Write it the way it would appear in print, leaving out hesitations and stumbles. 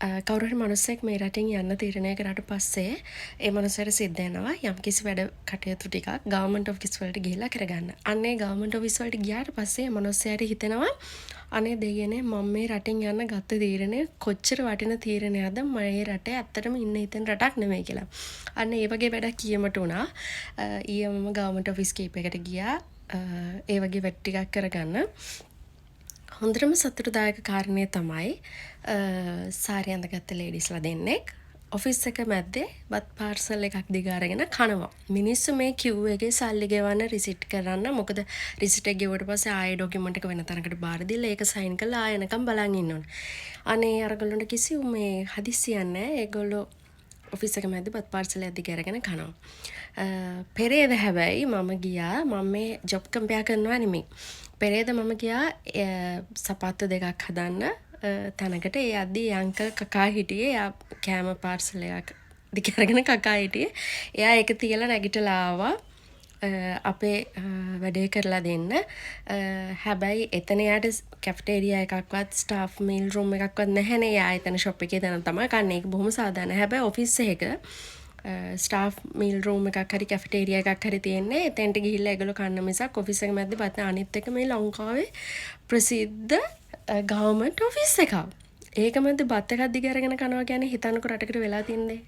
කවුරු හරි මනුස්සයෙක් මේ රටින් යන්න තීරණය කරාට පස්සේ ඒ මනුස්සයාට සිද්ධ වෙනවා යම්කිසි වැඩ කටයුතු ටිකක් ගවර්න්මන්ට් ඔෆිස් වලට ගිහිල්ලා කරගන්න. අන්න ඒ ගවර්න්මන්ට් ඔෆිස් වලට ගියාට පස්සේ ඒ මනුස්සයාට හිතෙනවා, අනේ දෙයියනේ, මම මේ රටින් යන්න ගත්ත තීරණය කොච්චර වටින තීරණයක්ද, මේ රටේ ඇත්තටම ඉන්න හිතෙන රටක් නෙමෙයි කියලා. අන්න ඒ වගේ වැඩක් ඊයේ මට වුණා. ඊයේ මම ගවර්න්මන්ට් ඔෆිස් කීපයකට ගියා ඒ වගේ වැඩ ටිකක් කරගන්න. හොඳටම සතුටුදායක කාරණය තමයි, සාරි ඇඳගත්ත ලේඩිස්ලා දෙන්නෙක් ඔෆිස් එක මැද්දේ බත් පාර්සල් එකක් දිග අරගෙන කනවා. මිනිස්සු මේ කියු් එකේ සල්ලි ගෙවන්න, රිසිට් කරන්න. මොකද රිසිට් එක ගෙවුවට පස්සේ ආයේ ඩොකියුමන්ට් එක වෙන තැනකට බාර දීලා, ඒක සයින් කරලා ආයෙ එනකම් බලන් ඉන්න ඕනේ. අනේ අරගොල්ලන්ට කිසි මේ හදිස්සියක් නෑ. ඒගොල්ලෝ ඔෆිස් එක මැද්දේ බත් පාර්සල් එකක් දිග අරගෙන කනවා. පෙරේද හැබැයි මම ගියා, මම මේ ජොබ් කම්පෙයාර් කරනවා නෙමෙයි. පෙරේද මම ගියා සපත්තු දෙකක් හදන්න තැනකට. ඒ යද්දි ඒ අංකල් කකා හිටියේ. එයා කෑම පාර්සල් එකක් දිග අරගෙන කකා හිටියේ. එයා ඒක තියලා නැගිටලා ආවා අපේ වැඩේ කරලා දෙන්න. හැබැයි එතන එයාට කැෆ්ටේරියා එකක්වත් ස්ටාෆ් මීල් රූම් එකක්වත් නැහැනේ. එයා එතන ෂොප් එකේ තැන තමයි කන්නේ. ඒක බොහොම සාධාරණයි. හැබැයි ඔෆිස් එකක ස්ටාෆ් මීල් රූම් එකක් හරි කැෆිටේරියා එකක් හරි තියෙන්නේ. එතෙන්ට ගිහිල්ලා ඒගොල්ලෝ කන්න මිසක් ඔෆිස් එක මැද්දේ බත්. අනිත් එක මේ ලංකාවේ ප්‍රසිද්ධ ගවර්න්මන්ට් ඔෆිස් එකක්. ඒක මැද්දේ බත් එකක් දිග අරගෙන කනවා කියන්නේ හිතන්නකෝ රටකට වෙලා තියෙන දේ.